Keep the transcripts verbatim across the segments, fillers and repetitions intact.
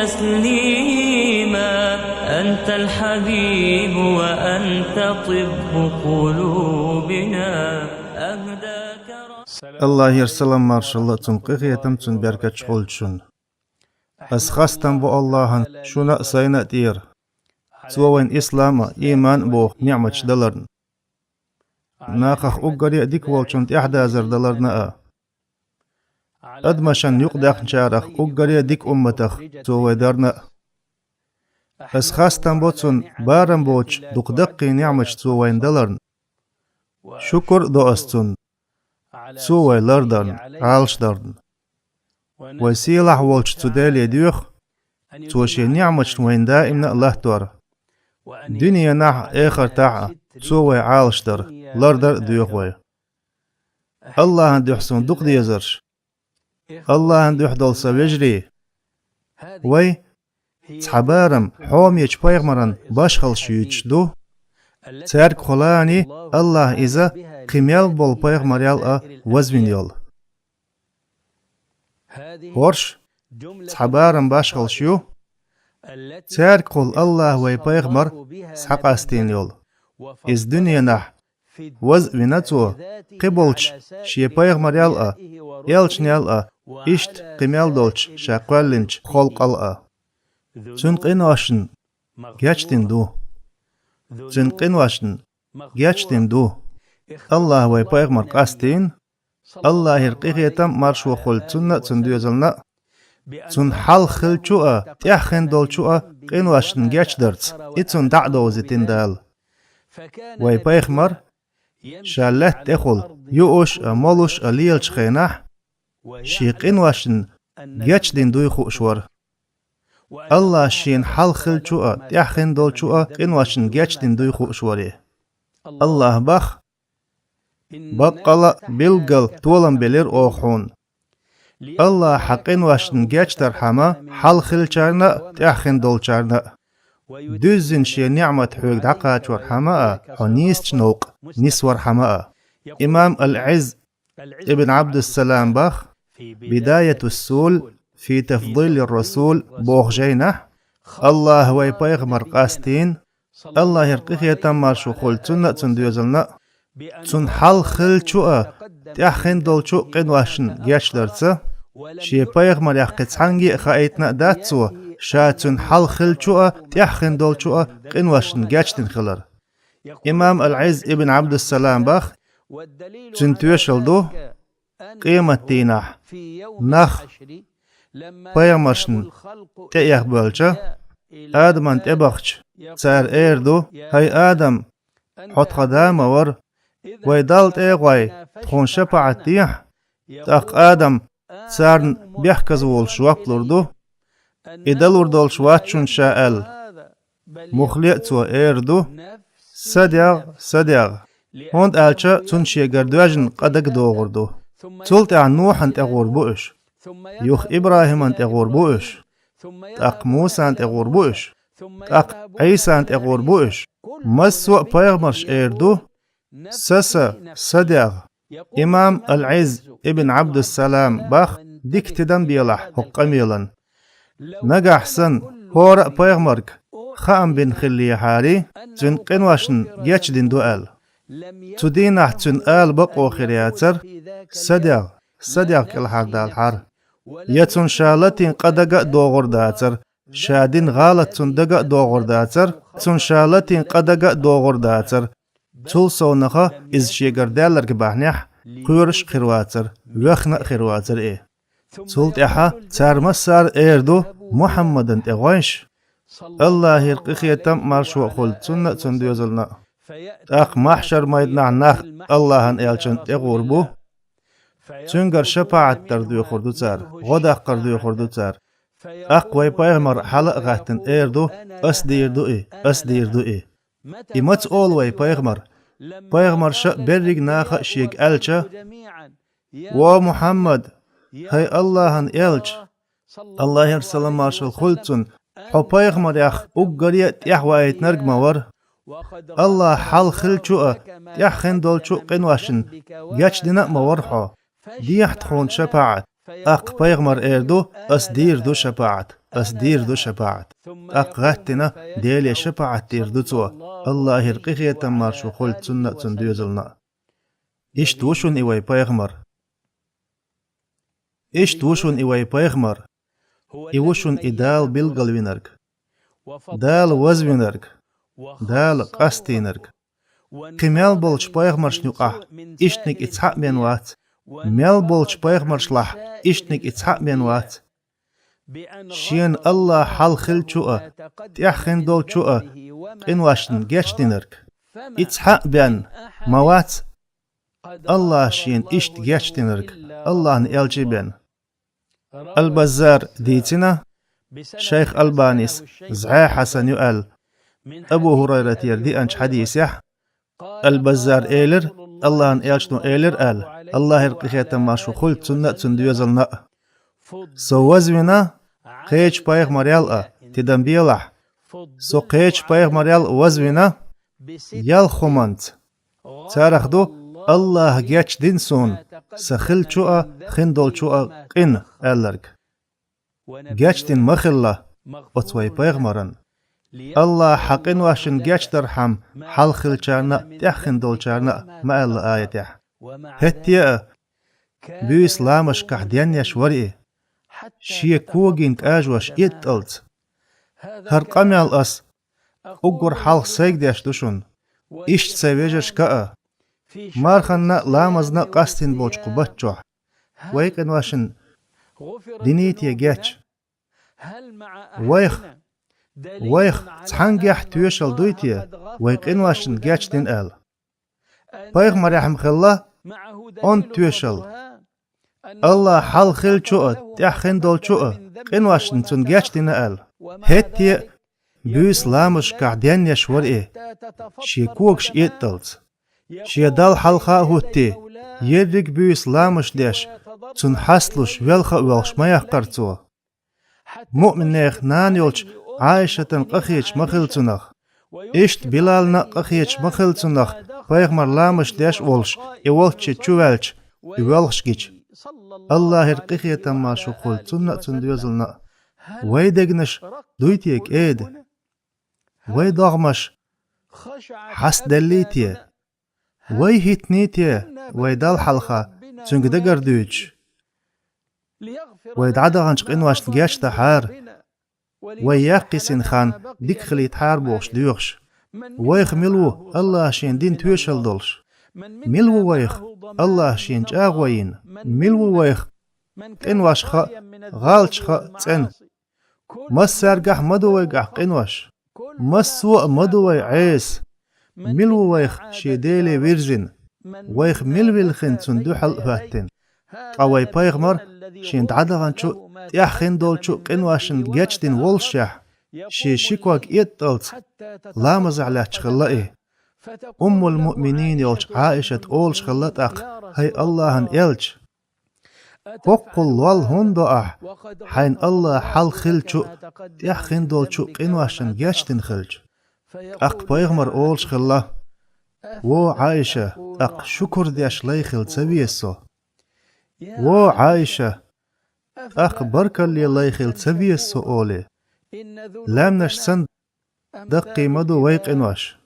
تسليما. أنت الحبيب وأنت طب قلوبنا. أهداك رسول. Аллахьера салам-маршалла, цуьнан къинхетам, цуьнан беркаташ хуьлда шуна. Ас хастам бу Аллахьан шуна а, сайна а тӀера, Цо вайна ислам а, иман а боху ниӀматаш даларна. Нахах уггаре а дика волчунна тӀаьхьадазар даларна а. Адамашна юкъадаьхначарах уггаре а дика умматах Цо вай дарна а. Ас хастам бо Цунна барам боцуш дукха даккхий ниӀматаш Цо вайна даларна. Шукур а до ас Цунна, Цо вай лардарна, Ӏалашдарна. Вай сийлахь волчу цу Деле доьху, Цо Шен ниӀматашна вайна даимна а латтор. Дуьненахь а, эхартахь а Цо вай Ӏалашдар, лардар а доьху вай. Аллахьан дуьхьа суна дукха дезарш. Аллахьан дуьхьа долу сан вежарий. Вай цхьа барам хьомечу пайхамаран башхаллаш юьйцуш ду. Цаьргахула Аллахьа иза кхин мел болу пайхамарел а вазвина йолу. ХӀорш цхьа барам башхаллаш ю, цаьргахула Аллахьа вай пайхамар схьакъастийна йолу. Иза дуьненахь ваза а вина Цо, кхиболчу Шен пайхамарел а, элчанел а, иштта кхин мел долчу Ша кхоьллинчу халкъал а. Цуьнан къиношна гечдина ду. Цуьнан къиношна гечдина ду. Аллахьа вай пайхамар къастийна, Аллахьера къинхетам а, маршо хуьлда цунна а, цуьнан доьзална а, цуьнан хьалха хиллачу а, тӀаьхьа хин долчу а къиношна гечдарца, и цунна дӀа а довзийтина Дала. Вай пайхамар ша лаьтта тӀехула юуш а, молуш а лелачу хенахь, шен къиношна гечдина дуй хууш вара. Аллахьа шена хьалха хиллачу а, тӀаьхьа хин долчу а къиношна гечдина дуй хууш вара. Аллахьа боху: «Баккъала а билггал толам белира оха хьуна». Аллахьа хьан къиношна гечдархьама, хьалха хиллачарна а, тӀаьхьа хин долчарна а, дуьззина Шен ниӀмат хьоьга дӀакхачорхьама а, хьо нийсачу новкъа нисвархьама а. Имам Ал-Ӏизз ибн Ӏабдуссалам боху, «Бидаятус-суль фи тафдилир-расуль» боху жайнахь, Аллахьа вай пайхамар къастийна, Аллахьера къинхетам а, маршо хуьлда цунна а, цуьнан доьзална а, цуьнан хьалха хиллачу а, тӀаьхьа хин долчу а къиношна гечдарца, шен пайхамарех кхин цхьаьнгге а хаийтина а дац цо, ша цуьнан хьалха хиллачу а, тӀаьхьа хин долчу а къиношна гечдина хилар. Имам Ал-Ӏизз ибн Ӏабдуссалам боху, цуьнан тоьшалла ду, къематдийнахь нах пайхамаршна тӀеэхбевлча, Адамна тӀебахча, цара эр ду: «ХӀай Адам, хьо тхан да ма вара, вай Далла тӀе а гӀой, тхуна шапаӀат дехьа». ТӀаккха Адам царна бехказа волуш жоп лур ду: «И далур долуш вац шуна ша», – аьлла. Муххале а цо эр ду: «Са дегӀ, са дегӀ», хӀунда аьлча цунна шегара доьжна къа дага догӀур ду. Цул тӀаьхьа Нухьана тӀе гӀур бу уьш. Юха ИбрахӀимна тӀе гӀур бу уьш. ТӀаккха Мусана тӀе гӀур бу уьш. ТӀаккха Ӏийсана тӀе гӀур бу уьш. Массо а пайхамарш эр ду: «Са, са, са дегӀ». Имам Ал-Ӏизз ибн Ӏабдуссалам боху, дика тидам белахь хӀокху къамелан. Нагахь санна хӀора а пайхамарга хаам бина хиллехьарий, цуьнан къиношна гечдина ду аьлла, цу дийнахь цуьнан ала бакъо хир яцара: «Са дегӀ, са дегӀ» кӀелхьардалахьара. Я цунна ша латийна къа дага а догӀур дацара, ша дина гӀалат цунна дага а догӀур дацара, цунна ша латийна къа дага а догӀур дацара. Цул совнаха иза шегара даьлларг бахьанехь, кхоьруш а хир вацара, вехна а хир вацара и. Цул тӀаьхьа цара массара а эр ду: «Мухьаммадна тӀе гӀойша». Аллахьера къинхетам а, маршо а хуьлда цунна а, цуьнан доьзална а. ТӀаккха махьшар-майданахь нах Аллахьан элчанна тӀе гӀур бу. Цуьнгара шапаӀат дар доьхур ду цара, гӀо даккхар доьхур ду цара. ТӀаккха вай пайхамар хьала а гӀаьттина эр ду: «Ас дийр ду и, ас дийр ду и». И маца олу вай пайхамар? Пайхамарша а, берриг наха а шега аьлча: «Ва Мухьаммад, хӀай Аллахьан элча, Аллахьера салам-маршалла хуьлда цунна, хьо пайхамарех уггаре а тӀаьхьаваийтинарг ма вара. Аллахьа хьалха хиллачу а, тӀаьхьа хин долчу а къиношна гечдина а ма вара хьо. Дехьа тхуна шапаӀат». ТӀаккха пайхамар эр ду: «Ас дийр ду шапаӀат, ас дийр ду шапаӀат». ТӀаккха гӀаттина Деле шапаӀат дийр ду цо, Аллахьера къинхетам, маршо хуьлда цунна а, цун доьзална а. Иштта ву шуна и вай пайхамар. Иштта ву шуна и вай пайхамар. И ву шуна и Дала билгалвинарг, Дала вазвинарг, Дала къастийнарг. Кхин мел болчу пайхамаршна юкъахь иштаниг и цхьаъ бен вац, мел болчу пайхамаршлахь иштаниг и цхьаъ бен вац. Шена Аллахь хьалха хиллачу а, тӀаьхьа хин долчу а къиношна гечдинарг. И цхьаъ бен ма вац Аллахь шена иштта гечдинарг, Аллахьан элчий бен. Ал-Баззара дийцина, шайх Албанис зӀе хьасан ю аьлла, Абу ХӀурайратера деанчу хьадисехь, Ал-Баззара элира, Аллахьан элчано элира аьлла, Аллахьера къинхетам, маршо хуьлда цунна а, цун доьзална а. Со вазвина кхечу пайхамарел а, тидам белахь, со кхечу пайхамарел а вазвина ялх хӀуманца. Царах ду: «Аллахьа гечдина суна, сан хиллачу а, хин долчу а къина», аьлларг. Гечдина ма хилла оцу вай пайхамаран. Аллахьа хьан къиношна гечдархьама, хьалха хиллачарна а, тӀаьхьа хин долчарна а, ма аьлла аятехь. ХӀетте а, буьйса ламазашкахь денъеш вара и, шен когийн кӀажош этталц. ХӀара къамел ас уггар хьалха сайга деш ду шуна, иштта сайн вежаршка а, марханна а, ламазна а къастийна болчу кху баттахь. Вай къиношна диний те геч? Вайх, вайх цхьаьнггехь тоьшалла дуй те, вай къиношна гечдина аьлла? Пайхамарехь-м хилла онда тоьшалла: «Аллахь хьалха хиллачу а, тӀаьхьа хин долчу а къиношна цунна гечдина», аьлла. ХӀетте а, буьйса ламазашкахь денъеш вара и, шен когаш этталц. Шен Далла хьалха а хӀуттий, ерриг а буьйса ламазаш деш, цунна хьасталуш, велха а воьлхуш ма яьккхара цо. Муъминех нана йолчу Ӏайшатан къахеташ ма хилла цунах. Иштта Билална а къахеташ ма хилла цунах, пайхамар ламазаш деш а волуш, и волчче чу ваьлча, и воьлхуш гича. Аллахьера къинхетам, маршо хуьлда цунна а, цун доьзална а. Вай дегнаш дуй те кӀеда? Вай догӀмаш хьастаделлий те? Вай хӀиттиний те вай Далла хьалха, Цуьнга дагардуьйцуш? Вай дӀадаханчу къиношна гечдахьара, вай яккхийсина хан дика хилийтахьара бохуш доьхуш. Вайх мила ву Аллахьа шена дина тоьшалла долуш? Мила ву вайх Аллахьа шена чӀагӀо йина? Мила ву вайх къиношха а, гӀалаташха а цӀена? Массаьргахь ма ду вайгахь къинош. Массо а ма ду вай Ӏеса. Мила ву вайх шен Деле вирзина? Вайх мила вилхина цунна дуьхьал а хӀоьттина? Ткъа вай пайхамар шен дӀадаханчу а, тӀаьхьа хин долчу а къиношна гечдина воллушехь, шен ши ког этталц ламазехь лаьтташ хилла и. Уммул-муъминин йолчу Ӏаишата олуш хилла тӀаккха: «ХӀай Аллахьан элча, хӀоккхул лол хӀунда до ахь, хьайна Аллахь хьалха хиллачу а, тӀаьхьа хин долчу а къиношна гечдина хилча?» ТӀаккха пайхамар олуш хилла: «Во Ӏаиша, тӀаккха шукур деш лай хила ца веза со? Во Ӏаиша, тӀаккха баркалле лай хила ца веза со олий? Лаьмнаш санна даккхий ма ду вай къинош.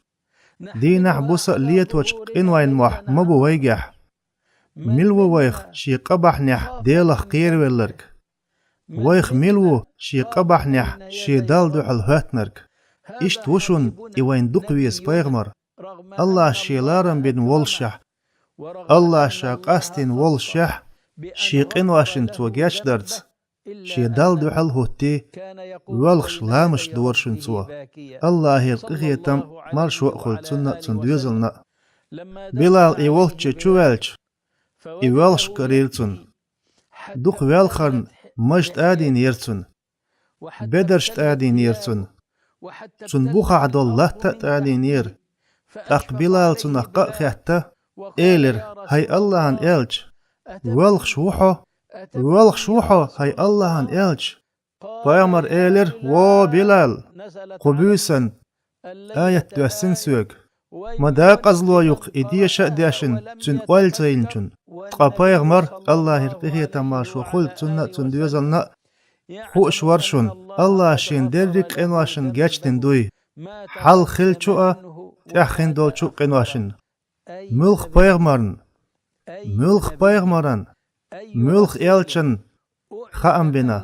Дийнахь-буса а леточу къинойн мохь ма бу вайгахь. Мила ву вайх шен къа бахьанехь Делах кхеравелларг? Вайх мила ву шен къа бахьанехь шен Далла дуьхьал хӀоьттинарг?» Иштта ву шуна и вайна дукха веза пайхамар, Аллахьа шен ларам бина воллушехь, Аллахьа ша къастийна воллушехь, шен къиношна цо гечдарца, шен Далла дуьхьал а хӀуттий, воьлхуш ламазаш дора шуна цо, Аллахьера къинхетам, маршо а хуьлда цунна а, цун доьзална а. Билал и волчче чу ваьлча, и воьлхуш карийра цунна. Дукха велхарна маж тӀадийнера цунна. Бедарш тӀадийнера цунна. Цунна бухахь долу латта а тӀадийнера. ТӀаккха Билала цунах къа а хетта, элира: «ХӀай Аллахьан элча, воьлхуш ву хьо? Воьлхуш ву хьо, хӀай Аллахьан элча?» Пайхамар элира: «Во Билал, кху буьйсанна аят доьссина соьга: Ма декъазло ю-кх и деша а дешна, цуьнан ойла ца йинчун. Ткъа пайхамар, Аллахьера къинхетам, маршо хуьлда цунна а, цуьнан доьзална а, хууш вара шуна, Аллахьа шена дерриг а къиношна гечдина дуй, хьалха хиллачун а, тӀаьхьа хин долчун а къиношна. Муьлха пайхамарна, муьлха пайхамарна, муьлха элчанна хаам бина,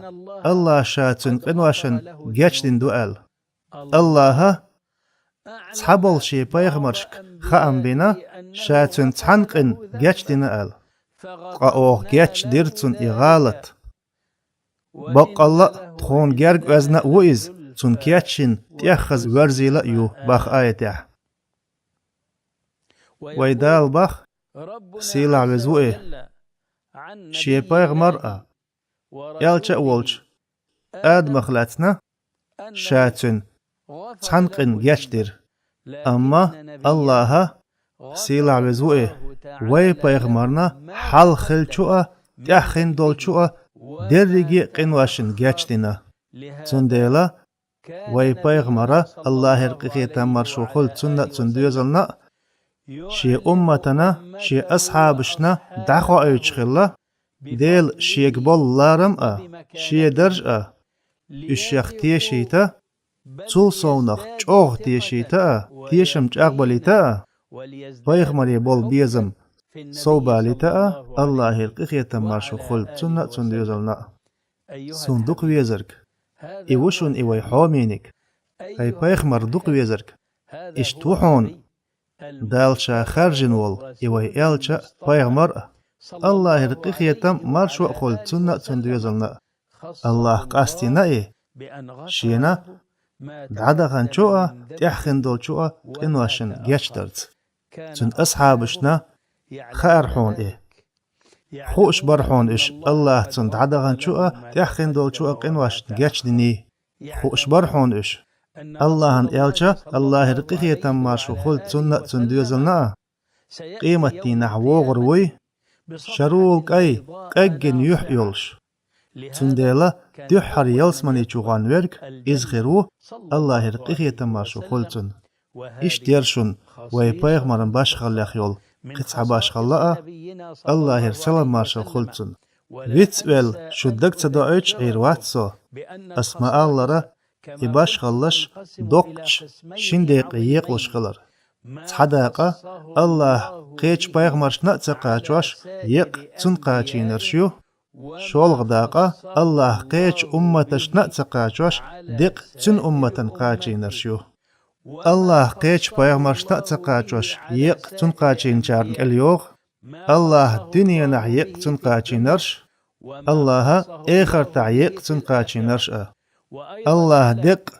Аллахьа ша цуьнан къиношна гечдина ду аьлла. Аллахьа цхьаболу шен пайхамаршка хаам бина, ша цуьнан цхьана къина гечдина аьлла. Ткъа оха гечдира цунна и гӀалат. Баккъалла а тхуна герга оьзна а ву иза, цунна кечйина тӀеххьаза верзийла а ю, боху аятехь. Вайн Дала боху, сийлахь веза ву и, шен пайхамар а, элча а волчу Адамах лаьцна ша цуьнан цхьана къина гечдира. Амма Аллахьа, сийлахь веза ву и, вайн пайхамарна хьалха хиллачун а, тӀаьхьа хин долчун а дерриге а къиношна гечдина. Цундела вайн пайхамара, Аллахьера къинхетам, маршо хуьлда цунна а, цуьнан доьзална а, шен умматана, шен асхьабашна дӀахоуьйтуш хилла, Дела шега болу ларам а, шен дарж а, уьш шех тешийта, цул совнах чӀогӀа тешийта а, тешам чӀагӀбалийта а, пайхамаре болу безам совбалийта а, Аллахьера къинхетам, маршо хуьлда цунна а, цуьнан доьзална а. Суна дукха везарг, и ву шуна и вайн хьомениг, хӀай пайхамар, дукха везарг, иштта ву хьуна Дала ша хаьржина волу и вайн элча а, пайхамар а, Аллахьера къинхетам, маршо а хуьлда цунна а, цуьнан доьзална а. Аллахьа къастийна и, шена дӀадаханчун а, тӀаьхьа хин долчун а къиношна гечдарца. Цуьнан асхьабашна хаьара хьуна и. Хууш бара хьуна уьш, Аллахьа цунна дӀадаханчун а, тӀаьхьа хин долчун а къиношна гечдиний. Хууш бара хьуна уьш, Аллахьан элча, Аллахьера къинхетам, маршо хуьлда цунна а, цуьнан доьзална а, къематдийнахь вогӀур вуй, шарул кӀай, къеггина юьхь а йолуш. Цундела дуьххьара ялсамани чу гӀон верг иза хир ву, Аллахьера къинхетам, маршо хуьлда цунна. Иштта яра шуна вайн пайхамаран башхаллех йолу кхин цхьа башхалла а, Аллахьера салам-маршалла хуьлда цунна. Вицвелла, шу дага ца доуьйтуш Ӏийр вац со, ас ма-аллара, и башхаллаш доккхачу шина декъе екъалуш хилар. Цхьа дакъа Аллахьа кхечу пайхамаршна а ца кхачош екъа цунна кхачийнарш ю, шолгӀа дакъа Аллахьа кхечу умматашна а ца кхачош декъа цуьнан умматана кхачийнарш ю. Аллахьа кхечу пайхамаршна а ца кхачош екъа цунна кхачийначарна кӀел йогӀу, Аллахьа дуьненахь екъа цунна кхачийнарш, Аллахьа эхартахь екъа цунна кхачийнарш а. Аллахьа декъа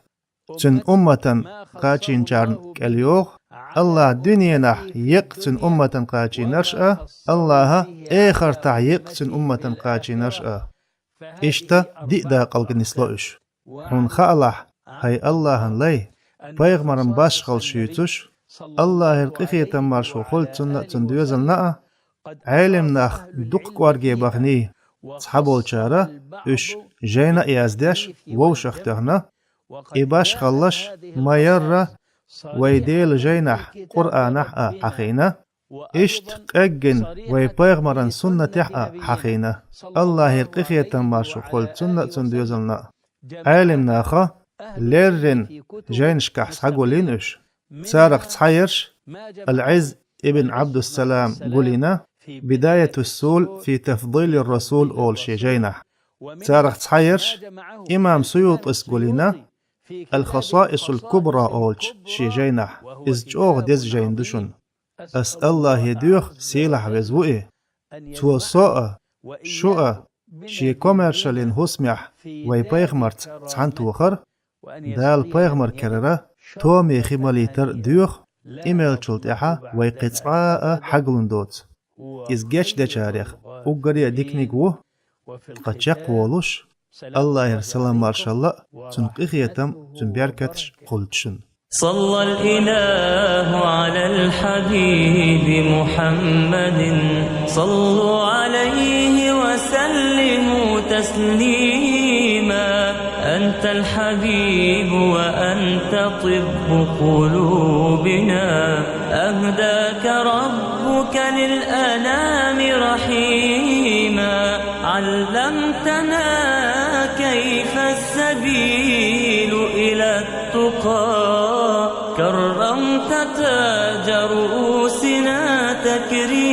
цуьнан умматана кхачийначарна кӀел йогӀу, Аллахьа дуьненахь екъа цуьнан умматана кхачийнарш а, Аллахьа эхартахь екъа цуьнан умматана кхачийнарш а. Иштта диъ дакъалга нисло уьш. Хьуна хаалахь, хӀай Аллахьан лай, пайхамаран башхаллаш юьйцуш, Аллахьера къинхетам, маршо хуьлда цунна а, цуьнан доьзална а, Ӏелам нах дукха кӀорге баханий, цхьаболчара уьш жайна а яздеш, вовшах тоьхна, и башхаллаш ма-ярра вайн Делан жайнахь, Къуръанахь а хьахийна, иштта къеггина вайн пайхамаран суннатехь а хьахийна. Аллахьера къинхетам, маршо хуьлда цунна а, цуьнан доьзална а. Ӏелам наха леррина жайнашкахь схьагулйина уьш. Царах цхьаерш Ал-Ӏизз ибн Ӏабдуссалам гулйина «Бидаятус-сул фи тафдилир-расул» олу шен жайнахь. Царах цхьаерш имам Суютӏис гулйина «Ал-Хасаисул-Кубра» олучу шен жайнахь. Иза чӀогӀа деза жайна ду шуна. Ас Аллахье доьху, сийлахь веза ву и, Цо со а, шу а шен комаьршаллин хӀусамехь вайн пайхамарца цхьаьна тохар, Дала пайхамар керара томе хи малийтар а доьху, и мелчул тӀаьхьа вай кхин цкъа а хьагалун доцу. Иза гечдечарех уггаре а диканиг ву, ткъа чекхволуш, Аллахьера салам-маршалла а, цуьнан къинхетам а, цуьнан беркаташ а хуьлда шуна. صلى الإله على الحبيب محمد. صلوا عليه وسلموا تسليما. أنت الحبيب وأنت طب قلوبنا، أهداك ربك للأنام رحيما، علمتنا كيف السبيل إلى التقى، كرمت تاج رؤوسنا تكريما.